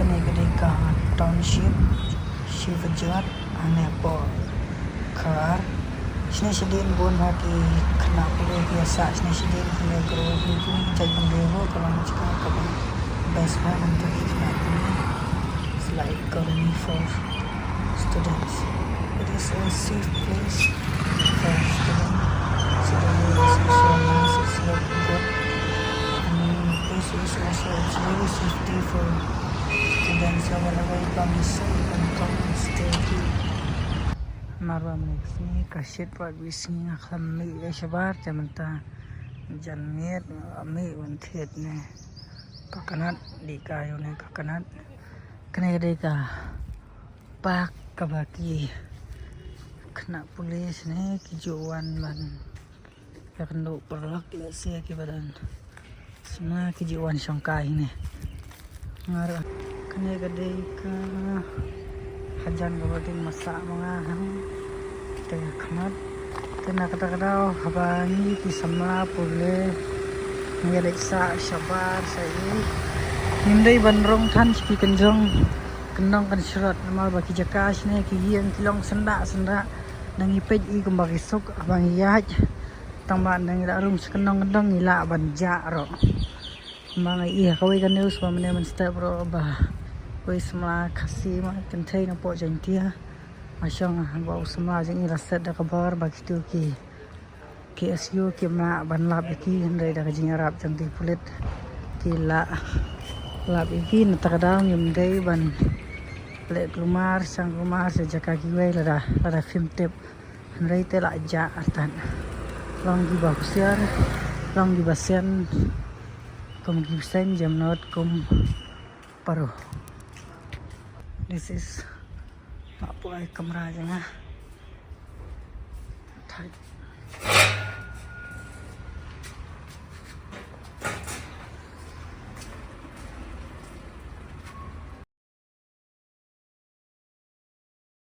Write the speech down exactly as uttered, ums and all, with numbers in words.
Kane ka dei ka township Shivajot, hangne hapoh Kharar. Shane shadien bun ha ki khynnah pule ki ïa sah shane shadien, ki ïa grow, ki jait bynriew, ka long ka jaka kaba best ba namar ki khynnah pule. It's like colony for students. It is a safe place for students. So the road is also nice, it's not good. And this is also, it's very safety for students. So whenever you come this side, you can come and stay here. Namar ba mynne ka sngi ka shit pat bad ka sngi nga khlem mih ïa shabar, te mynta jan miet nga mih ban thied ne coconut, dih kai ïa une coconut. Kane ka dei ka park kaba ki khynnah pule shane ki ju wan ban ïakynduh paralok, lehse kiba don samla ki ju wan shong kai hangne. Namar kane ka dei ka hajan kaba dang ma sah ma nga hangne. Te ka khmat te na kata ka daw haba ngi ki samla pule ngi ïa leit sah shabar sha i, ngim dei ban rung than sha ki kynjong kyndong kynshrot namar ba ki jaka shane ki ïing ki long syndah syndah. Nang ngi peit i kumba ki suk haba ngi ïaid. Tang ba nang ngi la rung sha kyndong kyndong ngi lah ban jah ruh. Kumba nga ïohi ha kawei ka news ba mynne mynstep ruh ba kawei samla Khasi ma kynthei napoh Jaintia. Nga shong ba u samla jong i la set da ka bor ba kito ki K S U kim lah ban lap ïa ki, hynrei da ka jingïarap jong ki pulit ki la lap ïa ki. Na kata ka daw ngim dei ban leh kulmar shang kulmar sha jaka kiwei lada, lada phim tip. Hynrei te la jah artat. Long kiba husiar, long kiba sian kum ki bseiñ, jemnud kum paro. This is ma poi kamra jong nga. Thait.